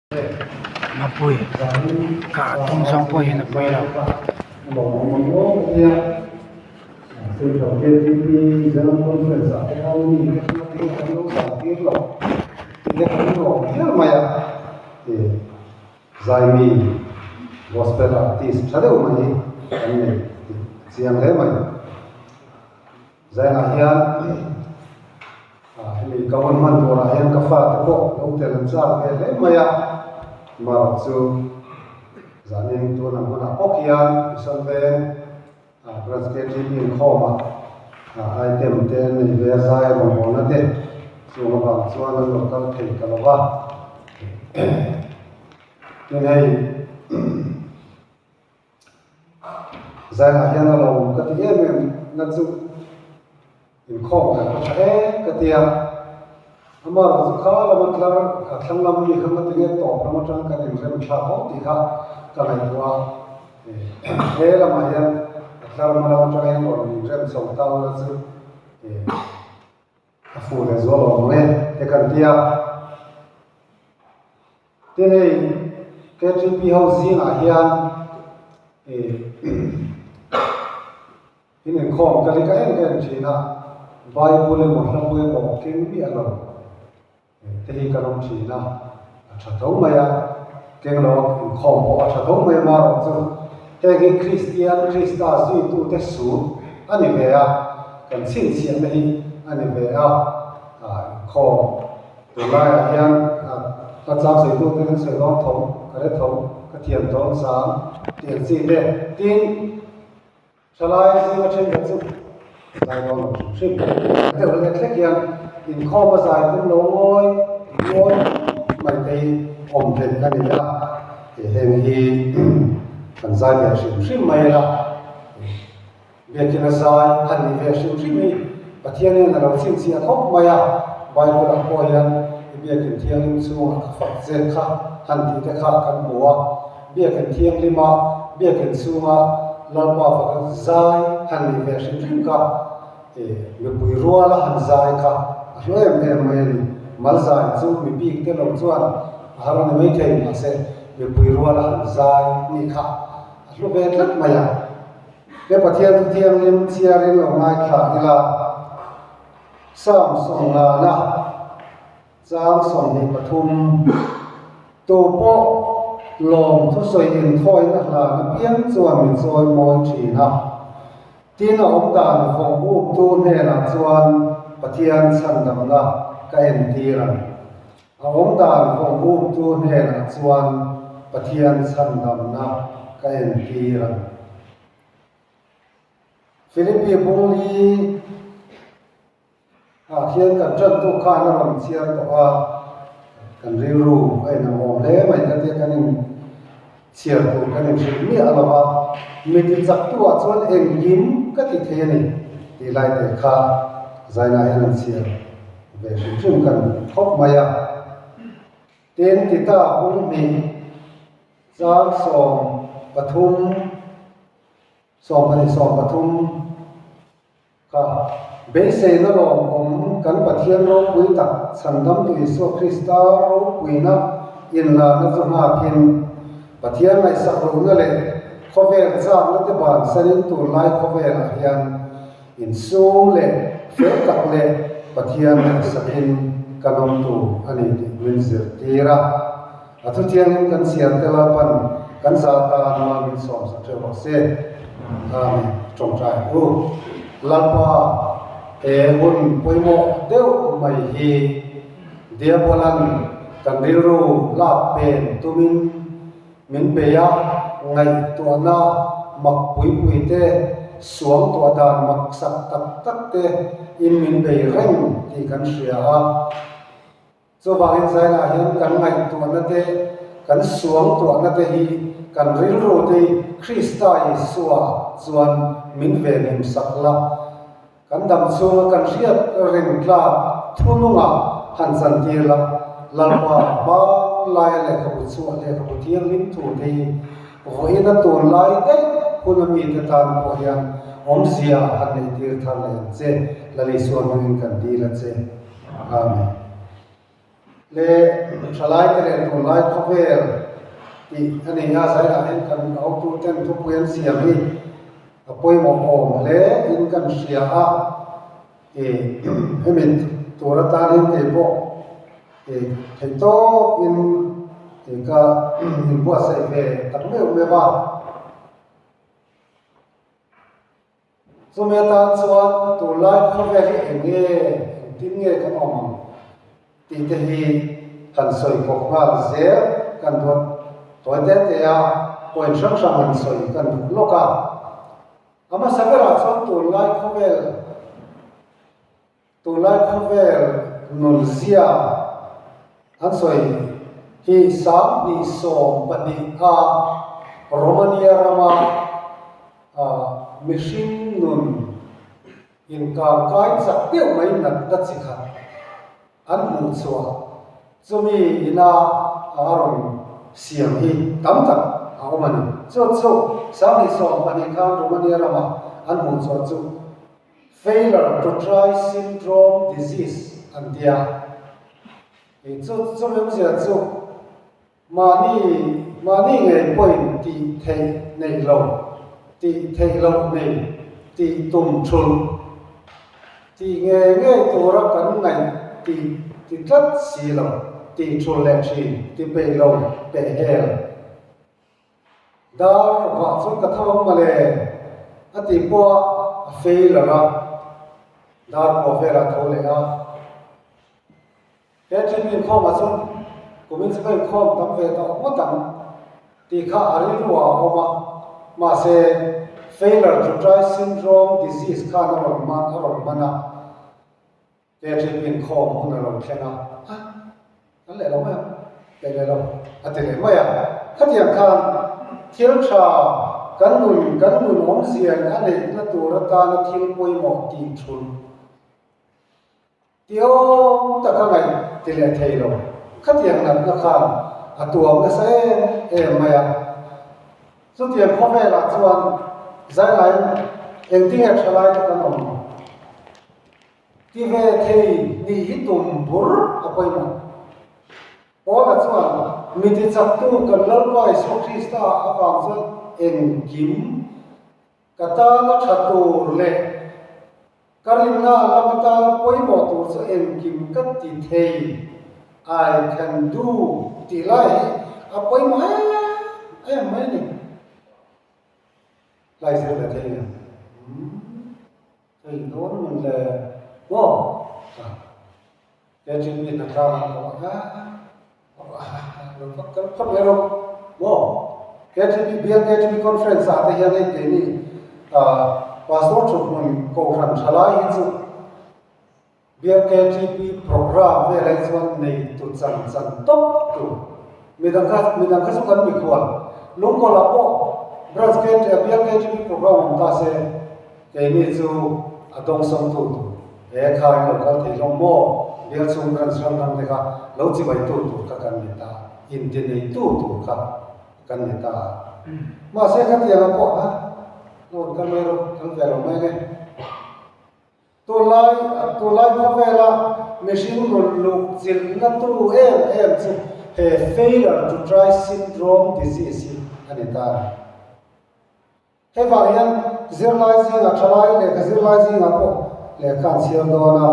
Mapui kah tum zawng pawh hian a pawi lo. Zainah hian hemi ka hawn hman turah hian ka fate pawh lo tel an chak ve hle mai a, amaherawh chu zanin tuna hmunah bawk hian Mission Veng Branch KTP inkhawmah item te an nei ve a, zai rawngbawlna te chung avang chuan an lo kal thei ta lo va. Tin hei. Zainah hian a lo ka ti em em na chu inkhawm kan va tha em ka ti a, amaherawh chu kha lama tlar a thlang lam mi kha ngati nge tawp lam atang kan inrem thlak ho tih kha ka ngaihtuah a, he lamah hian a tlar hma lam atang hian rawn inrem chho ta ula chu a fuh leh zual awm ang e te kan ti a. Tin hei KTP ho zingah hian ih in inkhawm ka li ka en ka en thin a, Bible emaw hlabu emaw keng miah lo te hi kan awm thin a, a tha tho mai a, keng lo inkhawm pawh a tha tho mai amaherawh chu heng hi Kristian Krista zuitute sut a ni ve a, kan chhinchhiahna hi a ni ve a, inkhawm. Tunlaiah hian ka chang sawitu te kan sawi dawn tho, ka hre tho, ka thiam tho zang tih ang chi te. Tin, thalai zinga thenkhat chu zai dawn lo hrim hrim. Deuh leh thlek hian inkhawm a zai tum lo ngawi ngawi mai te hi awm theih a ni a, heng hi kan zai ve hrim hrim mai la. Biakin a zai a nih ve hrim hrim hi Pathian hian a lo chhinchhiah khawp mai a, Bible-ah pawh hian i biakin thianghlim chhungah ka fak che kha han tih te kha kan hmu a, biakin thianghlima biakin chhunga Lalpa faka zai han nih ve hrim hrim kha mipui ruala han zai kha a hlu em em mai a ni. Mal zai chu mi bik te lo chuan a har a ni maithei mahse mipui ruala han zai nih kha a hlu ve tlat mai a. He Pathian thu thianghlim chhiarin lo ngaithla ila, Psalm sawmngana chang 23, Tu pawh lawm thusawi inthawina hlan apiang chuan min chawi mawi thin a, tin a awm dan vawng uptu hnenah chuan Pathian chhandamna ka entir ang. A awm dan vawng uptu hnenah chuan Pathian chhandamna ka entir ang. Philippi bungli ah hian kan tantu khan a rawn chhiar tawh a, kan rilru a inang awm hle mai ka tia kan in chhiar tur kan inhrilh miah lo va, mi ti chak tu ah chuan engkim ka ti thei a ni tih lai te kha Zaina hian an chhiar ve hrim hrim kan khawp mai a. Tin, Tita bung hnih chang 13, 12 13 kha beiseina lawmawm kan Pathian ropui tak chhandamtu Isua Krista ropuina inlarna chu nghakin Pathian ngaihsak lohna leh khawvel chakna te bansanin tunlai khawvelah hian Insum leh fel tak leh Pathian ngaihsakin kan awm tur a ni tih min zirtir a. A thuthiangin kan chhiar te Lalpan kan za tan mal min sawmsak theuh rawh se. Amen. Tawngtai u. Lalpa, he hun pawimawh deuh mai hi Diabolan kan rilru lak pen tumin Min bei a, ngaihtuahna mak pui pui te, suang tuah dan mak sak tak tak te in min bei reng tih kan hria a. Chuvangin Zainah hian kan ngaihtuahna te, kan suang tuahna te hi kan rilru te hi Krista Isua chuan min venhim sak la. Kan dam chhunga kan hriat reng tlak thunungah han chantir la, Lalpa hmanlaia lehkhabu chhuah lehkhabu thianghlim thu te hi vawiin a tunlai daih hun a mite tan pawh hian awmzia han neihtir thar leh ang che, Lal Isua hmangin kan dil a che. Amen. Leh thalaite leh tunlai khawvel tih a ni a, zaiah hian kan hotuten thupui an siam hi a pawimawh awm hle in kan hria a, ih hemi tur atanin kei pawh ih theih tawp in ih ka inbuatsaih ve tak meuh meuh a. Chumi atan chuan tunlai khawvel hi eng nge, engtin nge kan awm ang tih te hi han sawi kawp nghal zel kan duat tawi te te a, point hrang hrang han sawi kan duh lawk a. A hmasa berah chuan tunlai khawvel Tunlai khawvel nunzia an sawi hi 2012 a Romania rama mihring nun inkangkai chak deuh mai natna chi khat an hmuh chhuah chumi ina a rawn siam hi tam tak a awm a ni. Chu chu 2012 khan Romania rama an hmuh chhuah chu Failure to try syndrome disease an ti a. Ih chu chumi awmzia chu mahni mahni ngei pawhin tih theih neih lo, tih theih loh nei, tih tum thulh, tih ngei ngei tura kan ngaih tih ti tlat si lo, tih thulh leh thin, ti peih lo, peh hel. Dar vah chuan ka tho ang mawle a tih pawh a failure a, dar pawh velah a tho leh a. He thil inkhawmah chuan kumin chu ka inkhawm tam ve tawh ngawt ang tih kha a rilru ah a awm a, mahse failure to try syndrome disease khan a rawn man a rawn man a. He thil inkhawm hun a lo thleng a, a, kan leh lo mai ang, leh leh lo, a ti leh mai a. Khatiang khan thil tha kan nun, kan nun awmzian a neihna tur atana thil pawimawh tih thul tiawm taka ngaih ti leh thei lo. Khatiang natna khan a tuam nasa em em mai a. Chutiang khawvelah chuan zailaiin engtinge thalai te kan awm? Ti ve thei nih hi tum bur a pawimawh. Paula chuan, Mi tichaktu kan Lalpa Isua Krista avang chuan engkim ka tana tha tur leh ka rinna lam atana pawimawh tur chu engkim ka ti thei, I can do, tih lai hi a pawimawh em em mai a ni. Lai zir ve thei em? Hei dawn man le maw ka he thil mi hna tlang an kawh a lo vak kal phawt mai rawh maw KTP bial KTP conference ah te hian hei keini pastor thuthmun kohhran thalai hi chu Bial KTP program vel hi chuan nei tu chan chan tawp tur. Midang kha midang kha chu kan mikhual. Lungkawlah pawh Branch KT Bial KTP program awm ta se keini chu a dawngsawng tu tur he kha in lo kal thei hlawm maw? Bial chhung branch hrang hrang te kha lo chibai tu tur kha kan ni ta, inti nei tu tur kha kan ni ta. Mahse khatianga pawh ha loan kal mai rawh, kal ve lo mai nge. Tunlai tunlai khawvela mihring nun luh chilhna tu em em chu he failure to try syndrome disease hi a ni ta a ni. Hei vang hian zirlai zingah thalai lehkha zirlai zingah pawh lehkha an siam dawn a,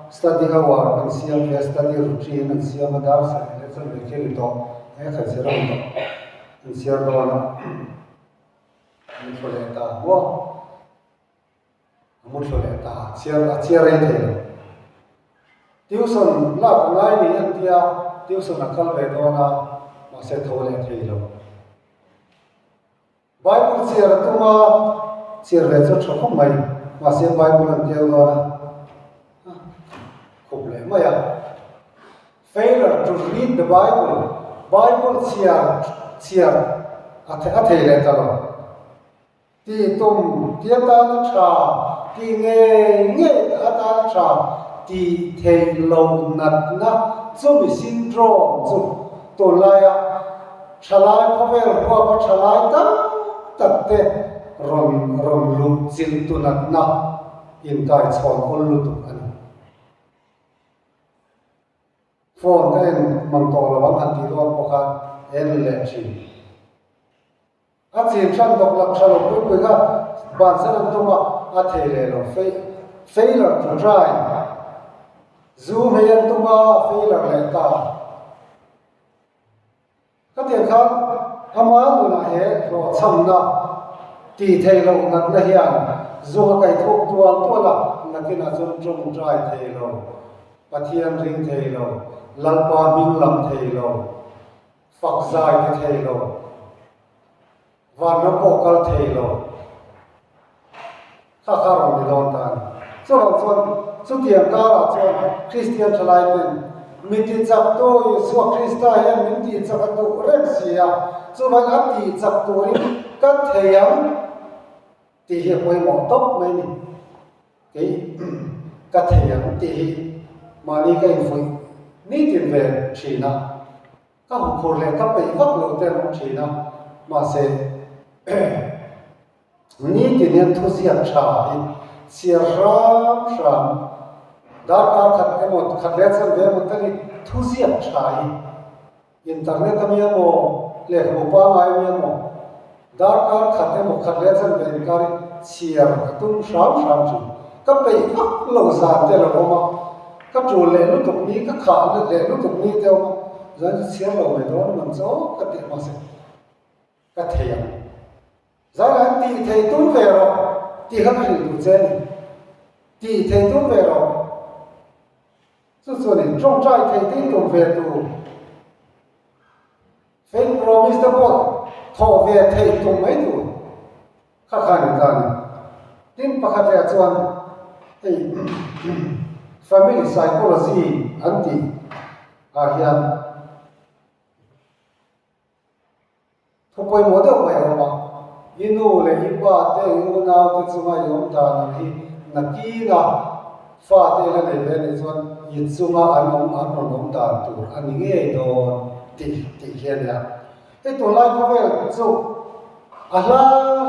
study hour an siam ve a, study routine an siam a, dar sarih leh chuan lehkha ni tawh, he kha zir a ni tawh an siam dawn a, an thlu leh ta maw. A mu thlu leh ta, chhiar a chhiar rei thei lo. Tuition lak a ngai ni an tia, tuition a kal ve dawn a, mahse tho leh thei lo. Bible chhiar a tum a, chhiar ve chu a tha khawp mai, mahse Bible an keu dawn a, khup leh mai a. Failure to read the Bible, Bible chhiar chhiar a thei leh ta lo. Tih tum ti atana tha, tih ngei ngei atana tha tih theih loh natna chumi syndrome chu tunlaia thalai khawvel huapa thalai tam tak te rawn rawn luh chilh tu natna inkaichhawn awl lutuk a ni. Phone ka en mang tawh lo ang han tih dawn pawh khan en leh thin. A chin hran dawk lak tha lo pui pui kha bansan an tum a, a thei leh lo. Failure to try. Zu hmei an tum a, failure leh ta. Khatiang khan ama nunah he hlawhchhamna tih theih loh natna hian zung a kai thuk tual tual a, nakinah chuan tawngtai thei lo, Pathian ring thei lo, Lalpa hming lam thei lo, fak zai ti thei lo, vanram pawh kal thei lo. Kha kha rawn ni dawn ta a ni. Chuvang chuan chutiang karah chuan Kristian thalai ten mi ti chak tu Isua Krista hian min tih chak a duh reng si a, chuvang a tih chak turin ka thei ang tih hi a pawimawh tawp mai a ni. Kei ka thei ang tih hi mahni ka infuih nitin ve thin a. Ka huphurh leh ka peih vak lo te an awm thin a, mahse Nitin hian thuziak tha hi chhiar hram hram, darkar khat emaw khat leh chan ve emaw tal hi thuziak tha hi internet a mi emaw lehkhabu pangngai a mi emaw darkar khat emaw khat leh chan ve inkar hi chhiar ka tum hram hram thin. Ka peih vak lo zan te lo awm a, ka tul leh lutuk ni, ka khah leh lutuk ni te awm a, zan chu chhiar lo mai dawn a man chaw ka tih mahse ka thei ang. Zaiah hian tih thei tum ve rawh tih kha ka hrilh duh che a ni. Tih thei tum ve rawh. Chu chu a ni, tawngtai thei te in tum ve tur. Faith promise te pawh thawh ve theih tum mai tur kha kha a ni ta a ni. Tin, pakhat leh ah chuan hei family psychology an tih ah hian Thu pawimawh deuh mai a awm a, i nu leh i pa te, i unau te chunga i awm dan ang hi nakina fate la nei ve anih chuan i chunga an awm an rawn awm dan tur a ni ngei dawn tih tih hi a nia. Hei tunlai khawvel chu a hla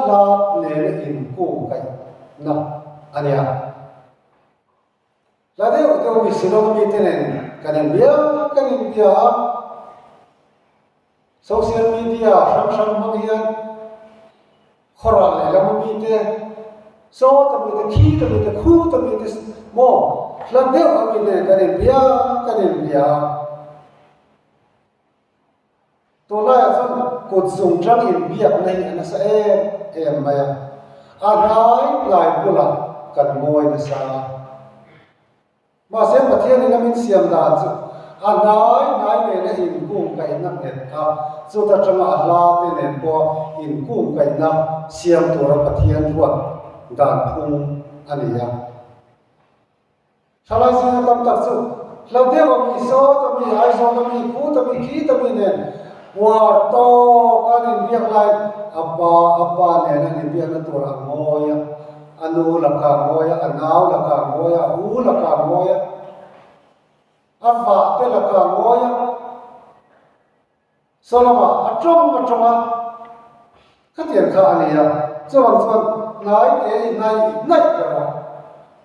hla nena inkungkaihna a nia. Hla deuh deuh mi Shillong mite nen kan inbia kan inbia a, social media hrang hrang hmang hian khawral lehlam a mite, sawta mite, khita mite, khuta mite maw hla deuh a mite nen kan inbia kan inbia a. Tunlaiah chuan kut zung tang inbiakna hi a nasa em em mai a, a hnai hnai bulah kan ngawi nasa a. Mahse Pathianin a min siam dan chu a hnai hnai nena inkungkaihna nghet a, chuta tanga a hla te nen pawha inkungkaihna siam tura Pathian ruat dan phung a ni a. Thalai zinga tam tak chu hla deuh a mi, sawt a mi, Aizawl a mi, Khut a mi, Khit a mi nen uar tawk an inbiak laiin a pa a pa nen an inbiakna tur a ngawi a, a nu lakah a ngawi a, a nau lakah a ngawi a, a u lakah a ngawi a, a vah te lakah a ngawi a. Saw lamah a tawng a tawng a, khatiang kha a ni a, chuvang chuan hnai te i hnaih hnaih ber a,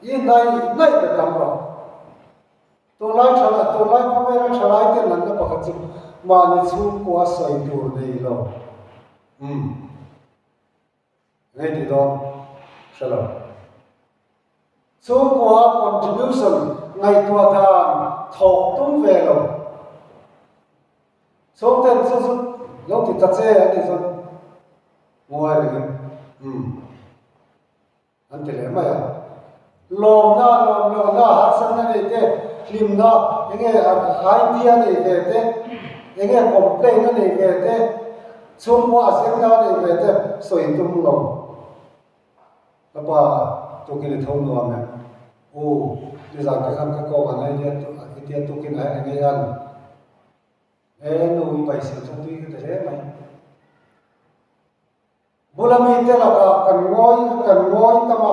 i hnaih hnaih ber tam rawh. Tunlai tha tunlai khawvela thalai te nanna pakhat chu mahni chhungkua sawi tur nei lo. Umm. Ngei tih dawn hre lo. Chhungkua contribution ngaihtuah dan thawk tum ve lo. Chhungten chu chu lo ti ta che an tih chuan ngawi rengin umm an ti leh mai a. Lawmna, lawmlohna, harsatna nei te, hlimna, enge idea nei ve te, enge complaint a nei ve te, chhungkua agenda a nei ve te sawi tum lo. Ka pa tukin i tho nuam em? U, nizan te khan ka kawng an idea itia tukin a enge an? E nu i paisel chuan tui ka ti hle mai. Bula mite lakah kan ngawi kan ngawi tam a,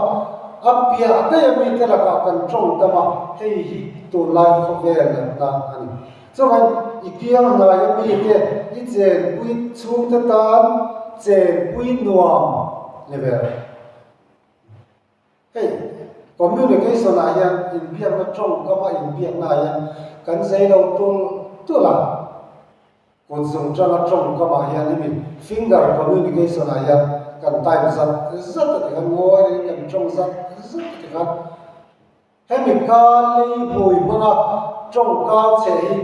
a piah daih a mite lakah kan tawng tam a, hei hi tunlai khawvel natna a ni. Chuan i kiang hnai a mite i chenpui chhungte tan chenpui nuam ni ve rawh. Hei communication ah hian inbiakna tawngkama inbiakna ah hian. kan zei lo tulh tulh a. Kut zung tanga tawngkamah hian hemi finger communication ah hian kan type zat zat a tikhan ngawi reng kan tawng zat zat a tikhan hemi ka lei hmui hmanga tawngkau che hi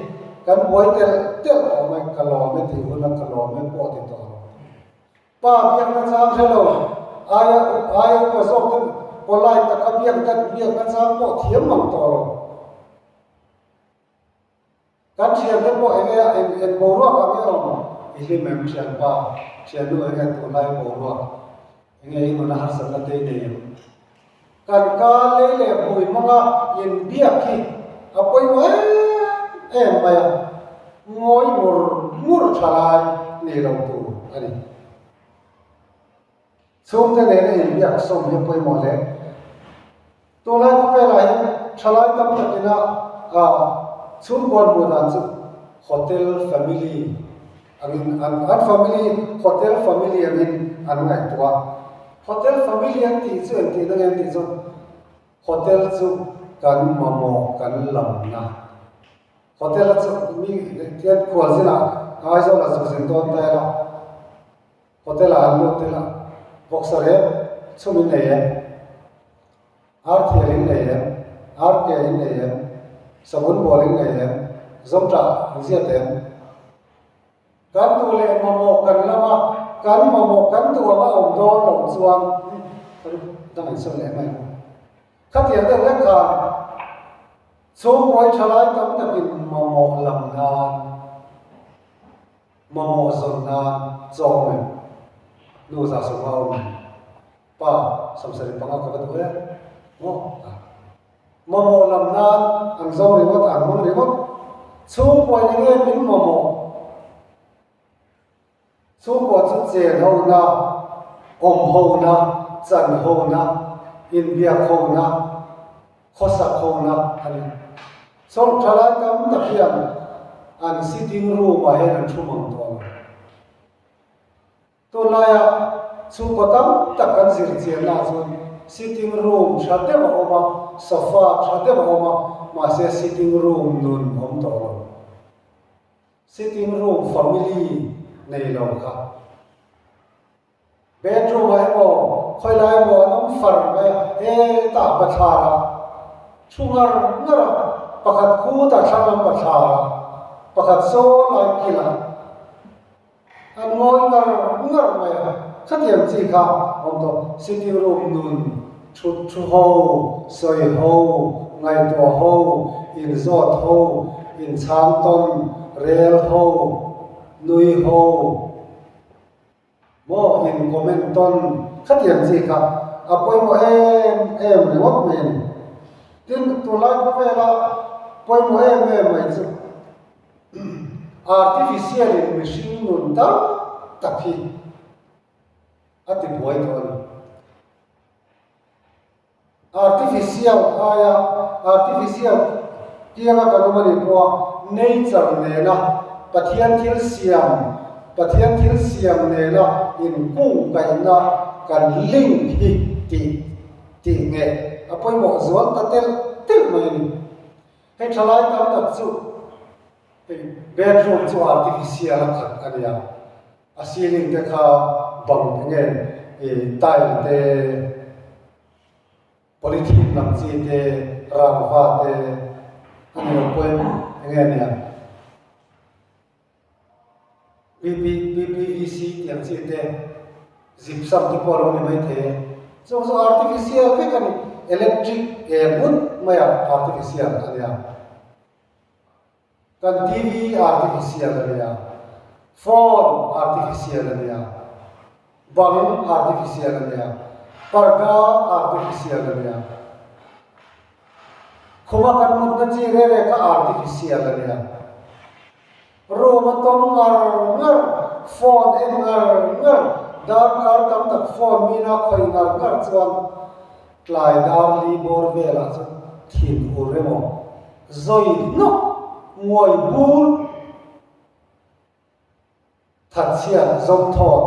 kan buai telh telh tawh mai ka lawm e tih huna ka lawm e pawh ti tawh lo. Pa biakna chang hre lo, aia aia upa zawk te polite taka biak dat biakna chang pawh thiam mang tawh lo. Kan thiante pawh eng nge eng eng boruak ang nge awm? I hlim em thianpa? Thiannu eng nge tunlai boruak? Eng nge i nuna harsatna te i nei em? Kan ka lei leh hmui hmanga inbiak hi a pawimawh em em mai a, ngawi ngur ngur tha lai ni lo tur a ni. Chhungte nena inbiak sawm hi a pawimawh hle. Tunlai khawvelah hian thalai tam takina chhungkawn hmuh dan chu hotel family angin an an family hotel family angin an ngaihtuah a. Hotel family an tih chu engtihna nge an tih chu hotel chu kan mamawh kan lamna. Hotel a chu mi tian khualzinah Aizawl-ah zukzin dawn ta ila. Hotel ah an lut ila, vawksa rep chhum in nei em? Ar thial in nei em? Ar ke in nei em? Savun bawl in nei em? Zawngṭah in ziat em? Kan duh leh mamawh kan lam a, kan mamawh kan duh anga awm dawn loh chuan dang in sawi leh mai ang. Khatiang deuh hlek khan chhungkawi ṭhalai tam takin mamawh lam nan Mamawh zawn nan chaw awm em? Nu za sawmnga awm em? Pa 75 ka va duh e maw? Mamawh lam nan an zawng ringawt a, an hmang ringawt. Chhungkua eng nge min mamawh? Chhungkua chu chen hona, awm hona, chan hona, inbiak hona, khawsak hona a ni. Chawlh tha lai tam tak hian an sitting room ah hian an thu mang tawh lo. Tunlaia chhungkaw tam tak kan zir chianna ah chuan sitting room tha deuh a awm a, sofa tha deuh a awm a, mahse sitting room nun awm tawh lo. Sitting room family nei lo kha. Bedroom ah emaw khawi lai emaw an awm far mai a, hetah bathlar ah thu ngar ngar a, pakhat khutah thlang lam bathlar ah, pakhat saw lai kil ah an ngawi ngar ngar mai a, khatiang chi kha awm tawh sitting room nun thut thu ho, sawi ho, ngaihtuah ho, inzawt ho, inchhang tawn, rel ho, nui ho. Maw in comment tawn khatiang chi kha a pawimawh em em ringawt mai a ni. Tin, tunlai khawvela pawimawh em em mai chu artificial in mihring nun tam tak hi a ti buai tawh a ni. Artificial aia artificial tianga kan awm a nih pawha nature nena Pathian thil siam Pathian thil siam nena inkungkaihna kan link hi tih tih nge a pawimawh zual ta telh telh mai a ni. Hei thalai tam tak chu hei bedroom chu artificial a khat a nia. A ceiling te kha bang eng nge ih tile te polythene lam chi te rangva te a ni lo pawhin eng nge nia P P_V_C tih ang chi te gypsum te pawh a lo ni maithei e chung chu artificial vek a ni electric eng ngut mai a artificial a nia. Kan TV artificial a nia, phone artificial a nia, bang artificial a nia, parda artificial a nia, khuma kan mutna chi reh reh kha artificial a nia, room a tawm ngar ngar, phone en ngar ngar, darkar tam tak phone mina khawih ngar ngar chuan Tlai dar li bawr velah chuan thin ur emaw zawi hnawk nguai bur thatchhiat zawmthawn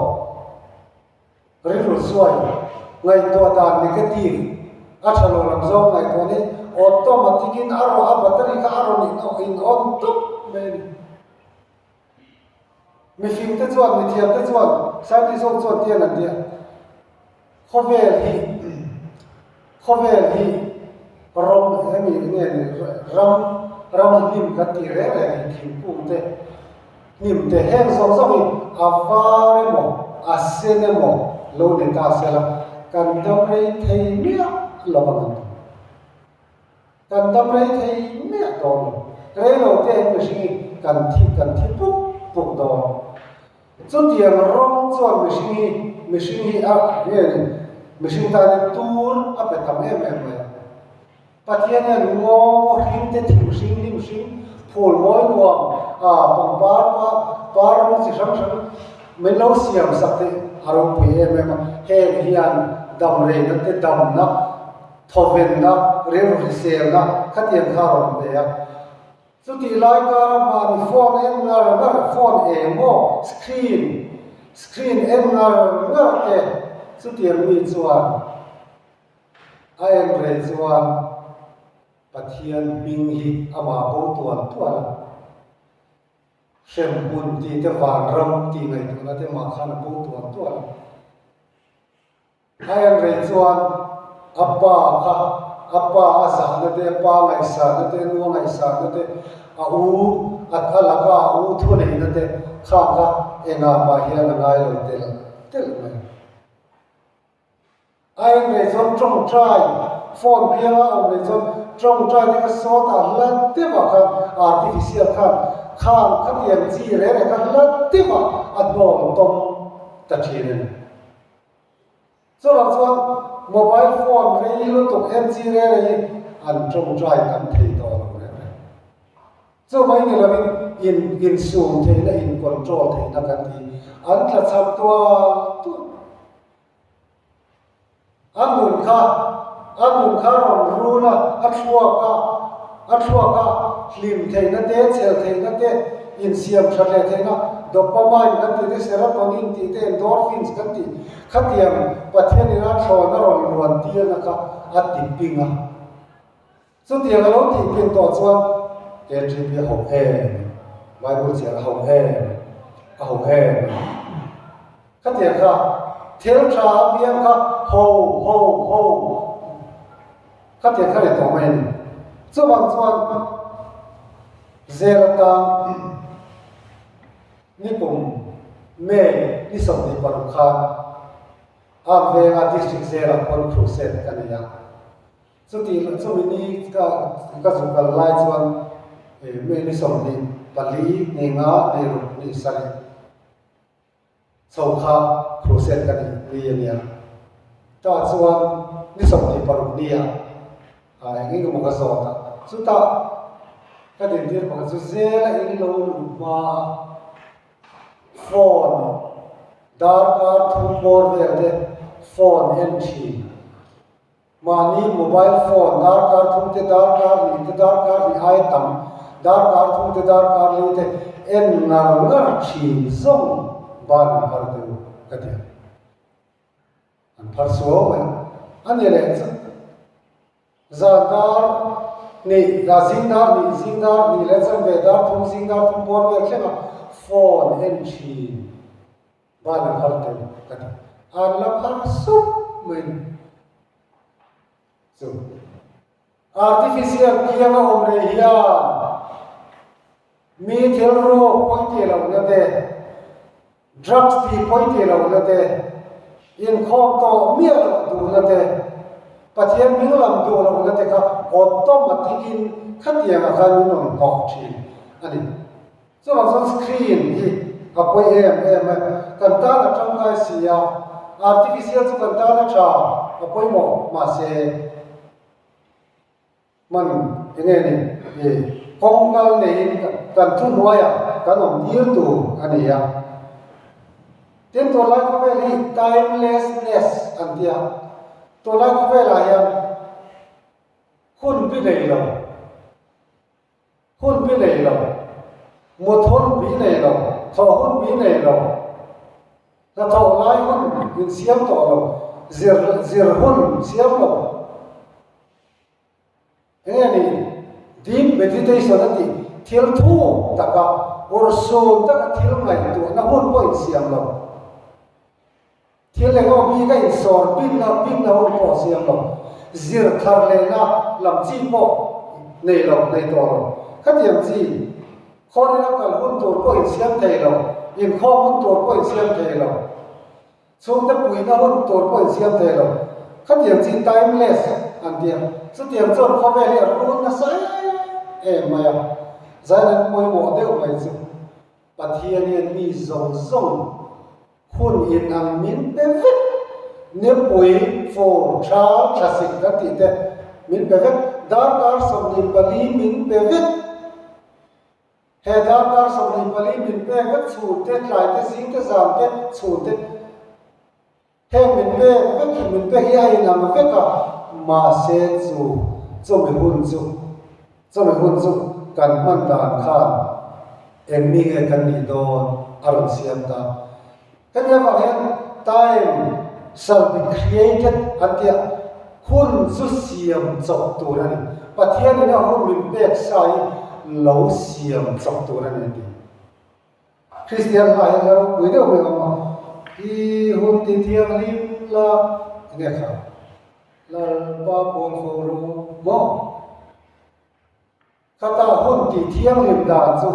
rilru zuai ngaihtuah dan negative a tha lo lam zawng ngaihtuah ni. automatic in a rawn a battery kha a rawn in in on tawp mai a ni. Mihring te chuan mithiam te chuan scientist ho chuan tian an tia khawvel hi khawvel hi rawng hemi enge ni ram ram hnim kan tih reng reng hi thingkung te hnim te heng zawng zawng hi a var emaw a sen emaw lo ni ta sela kan dam rei thei miah lo ang an ti. Kan dam rei thei miah dawn lo. Rei lo te hian mihring hi kan thi kan thi puk puk dawn. Chutiang rawng chuan mihring hi mihring hi a nge ni mihring tanin tur a pe tam em em mai a. Pathian hian ngaw ngaw hring te thing hring hnim hring phul mawi nuam a pangpar pa par rawng chi hrang hrang min lo siam sak te a ropui em em a. Heng hian dam reina te damna thawvenna rilru hriselna khatiang kha a rawn pe a. Chutih lai kara mahni phone en ngar ngar, phone eng maw, screen, screen en ngar ngar te chutiang mi chuan a en rei chuan Pathian hming hi amah bo tual tual a. Hremhmun tih te vanram tih ngaihtuahna te mah khan a bo tual tual a. A en rei chuan a pa kha a pa a zahna te, a pa ngaihsahna te, a nu a ngaihsahna te, a u a a laka a u thuneihna te kha kha engah mah hian a ngai lo telh telh mai. A en rei chuan tawngtai phone bianga a awm rei chuan tawngtai te kha sawtah hla deuhah khan artificial khan khang khatiang chi reng reng kha hla deuhah a hnawm tawm ta thin a ni. Chuvang chuan mobile phone rei lutuk en chi reng reng hi an tawngtai tam thei tawh lo reng reng. Chu mai ni lovin in insum theihna in control theihna kan ti an tla cham tual tual. A nun kha a nun kha rawn run a, a thluak a, a thluak a hlim theihna te, chhel theihna te, insiam tha leh theihna, dopamine kan tih te, serotonin tih te, endorphins kan tih khatiang Pathianin a thlawn a rawn luan tirna kha a ti ping a. Chutiang a lo tih pin tawh chuan KTP a ho em, Bible chiah a ho em, a ho em. Khatiang kha thil tha apiang kha ho ho ho khatiang kha ni tawh mai a ni. Chuvang chuan zel atan nikum May ni 26 khan Arm Venga District zelah khuan crusade ka nei a. Chuti chumi ni ka ka zu kal lai chuan May ni 24 ni nga ni ruk ni sarih Chho kha crusade ka nih ni a nia. Tah chuan ni 26 nia eng eng emaw ka zawt a, chutah ka dintir pakhat chu zela in lo luh hma a phone darkar thum bawr vel te phone en thin. Mahni mobile phone darkar thum te darkar hnih te darkar hnih aia tam darkar thum te darkar li te en ngar ngar thin zawng ban an phar teh u ka ti a. An phar suau mai a ni leh chu zan dar hnih zing dar hnih zing dar hnih leh chanve dar thum zing dar thum bawr vel thleng a phone en thin. Van a phar tel ka ti. An la phar sup mai ni. Chu artificial kianga awm rei hian mi thil ruk pawi tih lohna te, drugs tih pawi tih lohna te, inkhawm tawh miah loh duhna te, Pathian hming lam duh lohna te kha automatic in khatiangah khan min rawn hnawh thin a ni. Chuvang chuan screen hi a pawi em em a, kan tan a tangkai si a, artificial chu kan tan a tha a pawimawh mahse hman enge ni i kawng kal neiin kan thuhnuaiah kan awm tir tur a ni a. Tin tunlai khawvel hi timelessness an ti a, tunlai khawvelah hian hun bi nei lo. Hun bi nei lo, mut hun bi nei lo, thawh hun bi nei lo, hnathawh lai hun insiam tawh lo, zir zir hun siam lo. Eng Deep meditation a tih thil thuk taka urhsun taka thil ngaihtuahna hun pawh insiam lo. Thil engemaw bik a insawr binna binna hun pawh a siam lo. Zir thar lehna lam chi pawh nei lo, nei tawh lo. Khatiang chi, khawrila kal hun tur pawh insiam thei lo, inkhawm hun tur pawh insiam thei lo, chhungte puihna hun tur pawh insiam thei lo. Khatiang chi timeless an ti a. Chutiang chuan khawvel hi a rul nasa em em mai a. Zailan pawimawh deuh mai chu Pathian hian mi zawng zawng Hun in ang min pe vek. Nipui, fur, thal, thlasik kan tih te min pe vek. Darkar 24 min pe vek. He darkar 24 min pek vek chhun te, tlai te, zing te, zan te, chhun te heng min pek vek hi min pek hi a inang vek a, mahse chu chumi hun chu chumi hun chu kan hman dan khan Eng mi nge kan nih dawn a rawn siam ta. Hemi avang hian time shall be created an ti a, hun chu siam chawp tur a ni. Pathianin a hun min pek sa hi lo siam chawp tur a ni a ti. Kristian hla hian la ropui deuh mai awm a, I hun ti thianghlim la, enge kha? Lalpa pawl fo ru maw? Khata hun tih thianghlim dan chu,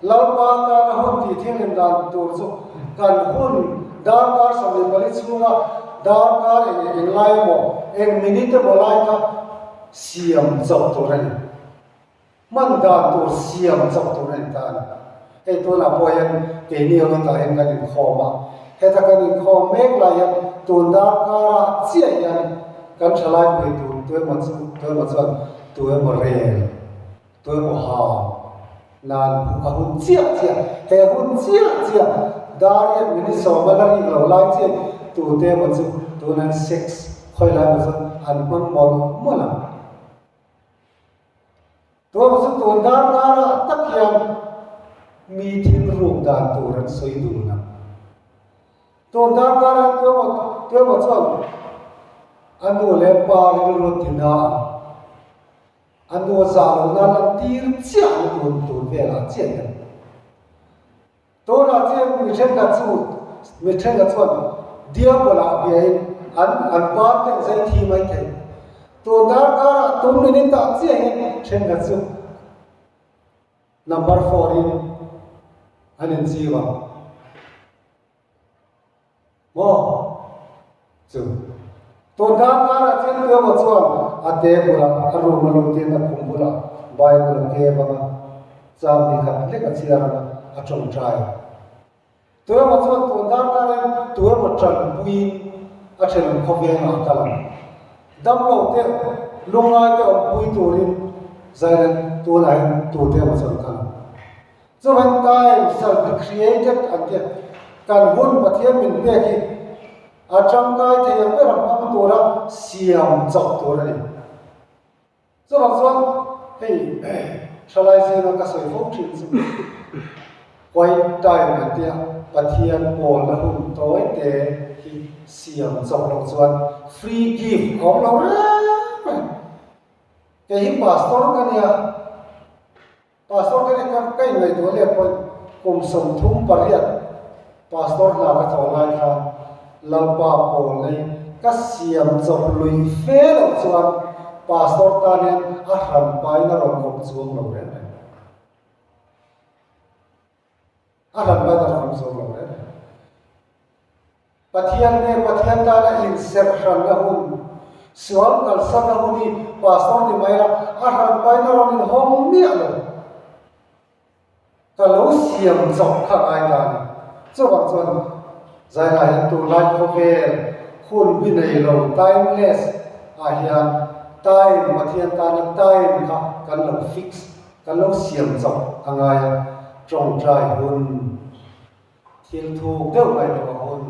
Lalpa tana hun tih thianghlim dan tur chu kan hun darkar 24 chhunga darkar eng eng lai emaw, eng minute emaw lai kha siam chawp tur a ni. Hman dan tur siam chawp tur a ni ta a ni. Hei tunah pawh hian keini ho hetah hian kan inkhawm a, heta kan inkhawm mek lai hian tun darkarah chiah hian kan thalai pui tur tuemaw chu tuemaw chuan tuemaw rel, tuemaw hau nan a hun chiah chiah, he hun chiah chiah dar hian minute sawma la rik lo lai chiah tute emaw chu tunan sex khawi lai emaw chuan an hmang mawlh mawlh ang. Tuama chu tun dar darah tak hian mi thil ruk dan tur an sawi dun a. Tun dar darah Tuama Tuama chuan a nu leh pa rilru a ti na ang. A nu a zah loh nan an tir chiah ang tun tun velah chiah hian. Tunah chuan mi thenkhat chu mi thenkhat chuan Diabola biain an an pa te an zai thi mai thei. Tun darkarah tun minute ah chiah hian thenkhat chu number four in an inchiu ang. Maw? Chu. Tun darkarah chuan tuemaw chuan a te bulah a room a lutin a khum bulah Bible a ke vang a, chang ni khat lek a chhiar ang a, a tawngtai. Tuemaw chuan tun darkarah hian tuemaw tanpuiin a thenawm khawvengah a kal ang. Damlo te, lungngai te awmpui turin Zairen tunah hian tute emaw chuan a kal ang. Chuan time shall be created an ti a, kan hun Pathian min pek hi a tangkai thei ang ber a hmang tura siam chawp tur a ni. Chuvang chuan hei thalai zinga ka sawi fo thin chu quiet time an ti a, Pathian pawlna hun tawi te hi siam chawp loh chuan free gift a awm lo reng reng. Kei hi pastor ka nia. Pastor ka nih kha ka inngaihtuah leh pawhin kum 38 Pastor hna ka thawh lai khan Lalpa pawl nei ka siam chawp lui fe loh chuan Pastor tan hian a hran pain a rawn awm chuang lo reng reng. A hran pain a rawn awm chuang lo reng reng. Pathian nge Pathian tana inserh hranna hun, sual kalsanna hun hi Pastor ni mai la, a hran pain a rawn inhawng miah lo. Ka lo siam chawp kha ngai ta a ni. Chuvang chuan Zaina hian tunlai khawvel hun bi nei lo, timeless, ah hian time, Pathian tana time kha kan lo fix, kan lo siam chawp a ngai a, tawngtai hun. Thil thuk deuh ngaihtuah hun,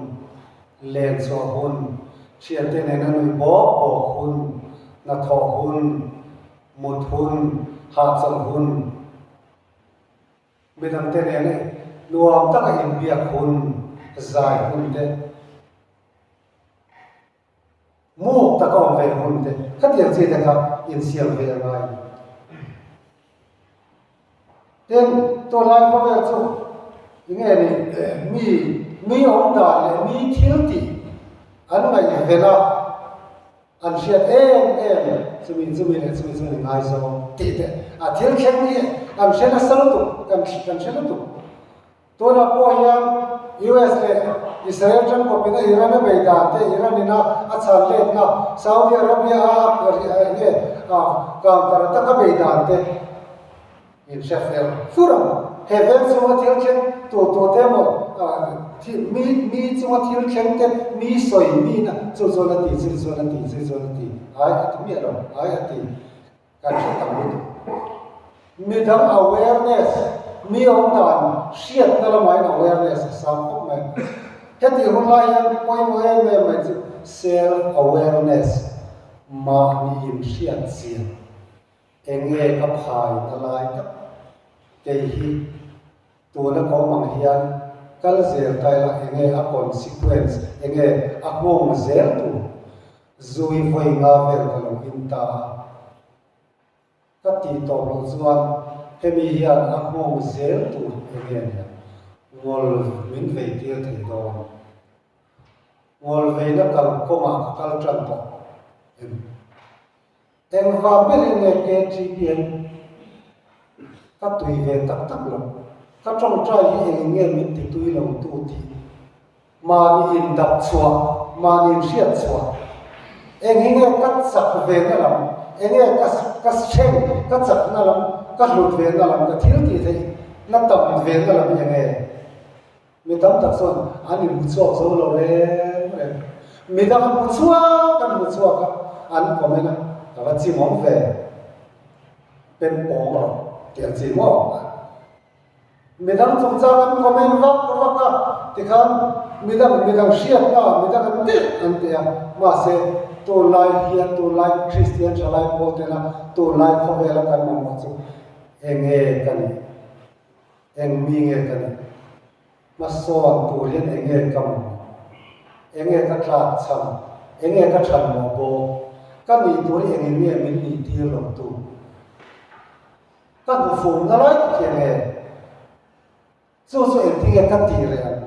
len chhuah hun, thiante nena nui bawk bawk hun, hnathawh hun, mut hun, hahchawlh hun, midangte nena nuam taka inbiak hun, zai hun te, muk taka awm ve hun te, khatiang chi te kha insiam ve a ngai. Tin, tunlai khawvel chu enge ni mi mi awm dan leh mi thil tih an ngaihven a, an hriat em em chumi chumi leh chumi chumi ngaizawng tih te a thil thleng hi an hre nasa lutuk kan kan hre lutuk. Tunah pawh hian US leh Israel tangkawpin a Iran a bei dan te, Iran in a a chhan letna, Saudi Arabia a enge counter attack a bei dan te in hre fel fur ang. He veng chunga thil thleng tu tu te emaw mi mi chunga thil thleng te mi sawi mi na chu chuan a ti chu chuan a ti chu chuan a ti ai a ti miah lo ai a ti. Kan hre tam lutuk. Midang awareness, mi awm dan hriatna lamain awareness a sang khawp mai. Heti hun lai hian pawimawh em em mai chu self awareness, mahni inhriat chian, enge ka phaina lai tak kei hi tuna ka awm ang hian kal zel ta ila enge a consequence, enge a nghawng zel tur. Zui vawi nga vel ka lo in ta a, ka tih tawp loh chuan hemi hian a nghawng zel tur enge nia ngawl min vei tir thei dawn. Ngawl veina kal kawngah ka kal tan tawh em? Engvang berin nge KTPN ka tui ve tak tak lo? Ka tawngtai hi engin nge min ti tui lo tu tih Mahni indap chhuah, mahni inhriat chhuah. Eng hi nge ka chak ve na lam, eng nge ka ka strength, ka chak na lam, ka hlut ve na lam, ka thil tih theih na tam ve na lam hi eng nge? Mi tam tak chuan an inhmu chhuak zo lo reng reng. Mi dang an hmu chhuak, an hmu chhuak a, an comment a, ka va chimawm ve, pen pawng rawh tih an chimawm. Midang chungchang an comment vak vak a, tikhan midang midang hriatna midang an tih an ti a, mahse tunlai hian tunlai Kristian thalai pawl tena tunlai khawvela kan mamawh chu eng nge ka nih, eng mi nge ka nih, hmasawn tur hian eng nge ka mamawh, eng nge ka tlak chhan, eng nge ka than mawh bawk, ka nih tur hi engin nge min nih tir lo tu. Ka hmu fumna lai tak hian nge chu chu engtin nge ka tih reh ang?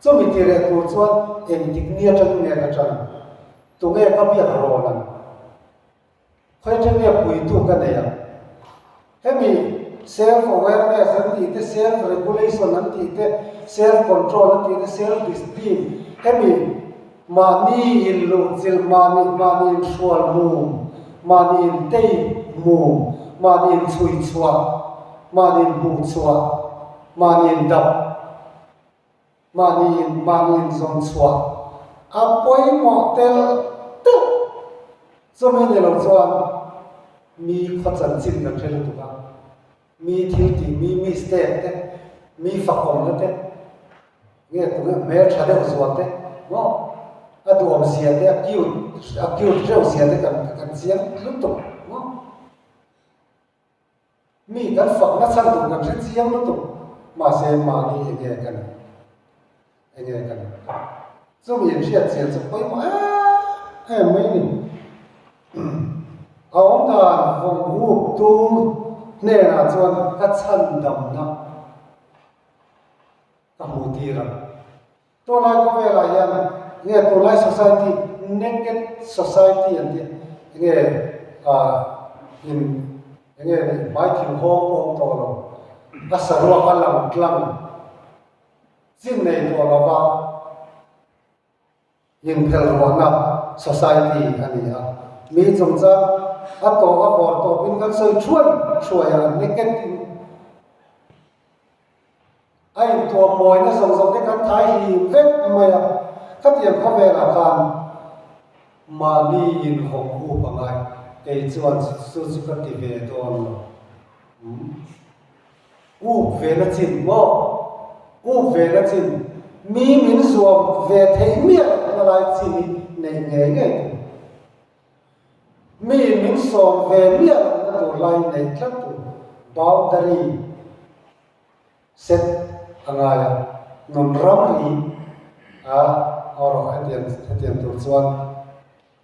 Chumi tih reh tur chuan engtik ni atangin nge ka tan ang? Tunge ka biak rawn ang? Khawi atang nge puitu ka nei ang? Hemi self awareness an tih te, self regulation an tih te, self control an tih te, self discipline hemi Mahni in luhchilh, mahni mahni in hrual mum, mahni in tei mum, mahni in chhui chhuah, mahni in hmuh chhuah, mahni in dap, mahni in mahni in zawn chhuah a pawimawh tel telh. Chumi ni lo chuan mi khaw chanchin kan hre lutuk a. Mi thil tih, mi mistake te, mi fakawmna te, nge tunge hmel tha deuh zual te maw a duhawm zia te, a cute a cute reuh zia te kan kan chiang lutuk maw. Mi kan fakna chhan tur kan hre chiang lutuk mahse mahni enge ka ni. Enge ka ni? Chumi inhriat chian chu pawimawh em em mai a ni. A awm dan vawng up tu hnenah chuan ka chhandamna ka hmuh tir ang. Tunlai khawvelah hian nge tunlai society naked society an tih nge in enge ni hmai thing hawng pawh awm tawh lo a saruak a lang tlang. Chin nei tawh lova inphelruahna society a ni a. Mi chungchang a tawh a vawr tawpin kan sawi thuai thuai a, naked in a intuam mawina zawng zawng te kan thai hlim vek mai a. Khatiang khawvelah khan mahni inhawng up a ngai, kei chuan chu chu ka ti ve dawn lo. Up ve na chin maw? Up ve na chin, mi min zuam ve theih miah lohna lai chin hi neih ngei ngei tur. Mi min sawm ve miah lohna tur lai neih tlat tur. Boundary set a ngai a, nun ramri a awrh hetiang hetiang tur chuan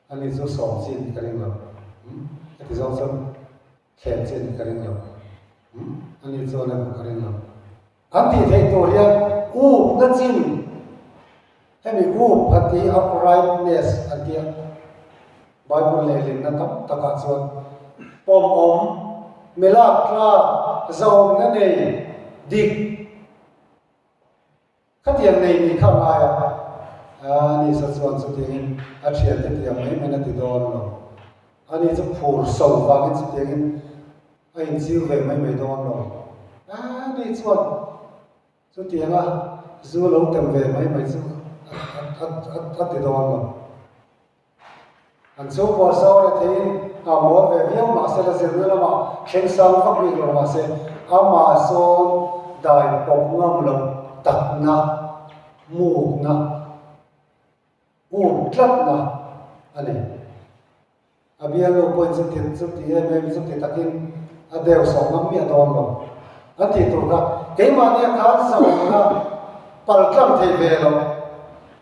ani chu sawm chin ka ring lo. Heti zawng chuan thlen chin ka ring lo. Ani chuan a duh ka ring lo. An tih theih tur hian up na chin, hemi up han tih hi uprightness an ti a, Bible lehlinna tam takah chuan pawmawm, milak tlak, zahawmna nei, dik, Khatiang nei ni kha ngai a, a ni sa chuan chutiangin a thiante tiang mai mai a ti dawn lo. Ani chu phur so vangin chutiangin a inchiu ve mai mai dawn lo. A ni chuan chutianga zu lo tem ve mai mai chu a ti dawn lo. An chhungkua sawi theiin a mawl ve viau mahse la zirna lamah thleng sang vak bik lo mahse amah sawn dai pawp ngam lo takna, mukna, um tlatna a nei. A bialnu pawhin chuti chuti em em chuti takin a deu sawh ngam miah dawn lo. An tih tur kha keimahnia khan zawhna paltlang thei ve lo.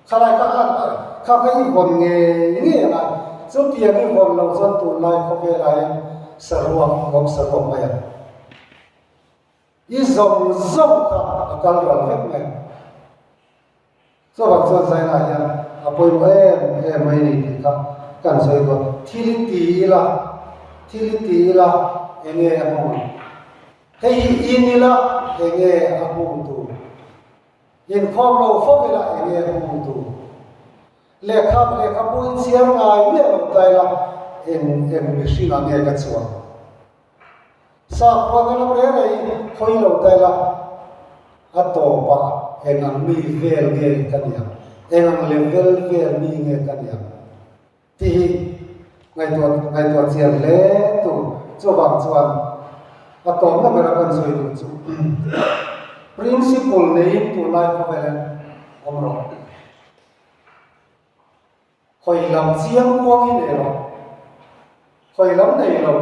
Khalai kha a kha kha i vawn ngei ngei ang a, chutiang i vawn loh chuan tunlai khawvelah hian saruak a awm saruak mai ang. I zawng zawng kha a kal ral vek mai ang. Chuvang chuan Zaina hian a pawimawh em em mai ni tih kha kan sawi dawn. Thil i ti ila, thil i ti ila eng nge a hmang ang? Hei hi in ila eng nge a hmung tur? Inkhawm lo fo ila eng nge hmung tur? Lehkha lehkhabu in chhiar ngai miah lo ta ila eng eng mihring ah nge ka chuang? Sakhuana lam reng reng hi hawi lo ta ila a tawpah eng ang mi vel nge ka ni ang? Eng ang level vel mi nge ka ni ang? Tih hi ngaihtuah ngaihtuah chian hle tur. Chuvang chuan a tawpna bera kan sawi duh chu principle neiin tunlai khawvel hian awm rawh. Hawi lam chiang kuang hi nei rawh. Hawi lam nei lo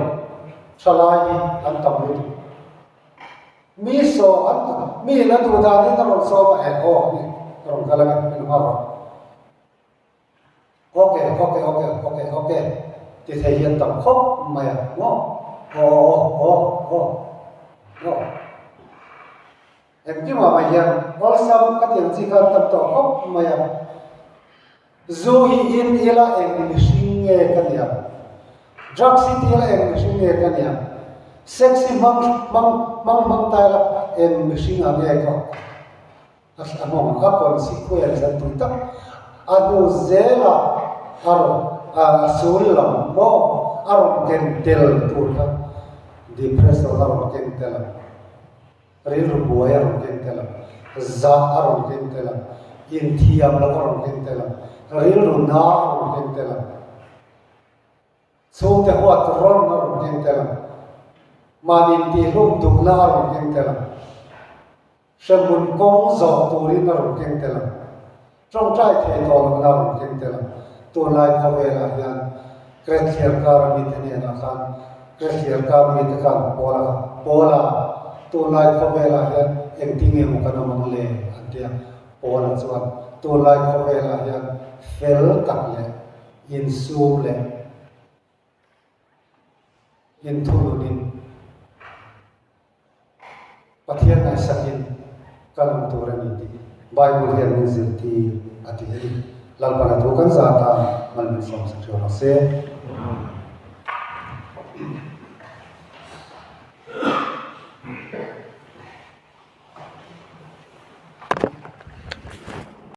thalai hi an tam lutuk. Mi saw an mi in a duh danin a rawn sawm a, eh aw ni ka rawn kal ange min nghak rawh. Ok ok ok ok ok ti thei hian tam khawp mai a maw aw aw aw aw aw engkimah mai hian awlsam ka tiang chi khan tam tawh khawp mai a zu hi in ila eng mihring nge ka nia drugs hi ti ila eng mihring nge ka nia sex hi hmang hmang hmang hmang ta ila eng mihring ah nge ka A nghawng a consequence an tih tak a hnu zela a rawn a sul lam maw a rawn ken tel tur kha depression a rawn ken tel a, rilru buai a rawn ken tel a, zah a rawn ken tel a, inthiam loh a rawn ken tel a, rilru na a rawn ken tel a. Chhungte huat rawn a rawn keng tel ang. Mahni intihlum duhna a rawn keng tel ang. Hremhmun kawng zawh turin a rawn keng tel ang. Tawngtai thei tawh lohna a rawn keng tel ang. Tunlai khawvelah hian Kretthliar kara mite hnenah khan Kretthliar kar mite khan Paula kha, Paula, tunlai khawvelah hian engtinge maw kan awm ang le? an ti a. Paula chuan, Tunlai khawvelah hian fel tak leh insum leh inthununin Pathian ngaihsakin kan awm tur a ni tih Bible hian min zirtir a ti a ni. Lalpan a thu kan zah tan mal min sawmsak ṭhiau rawh se.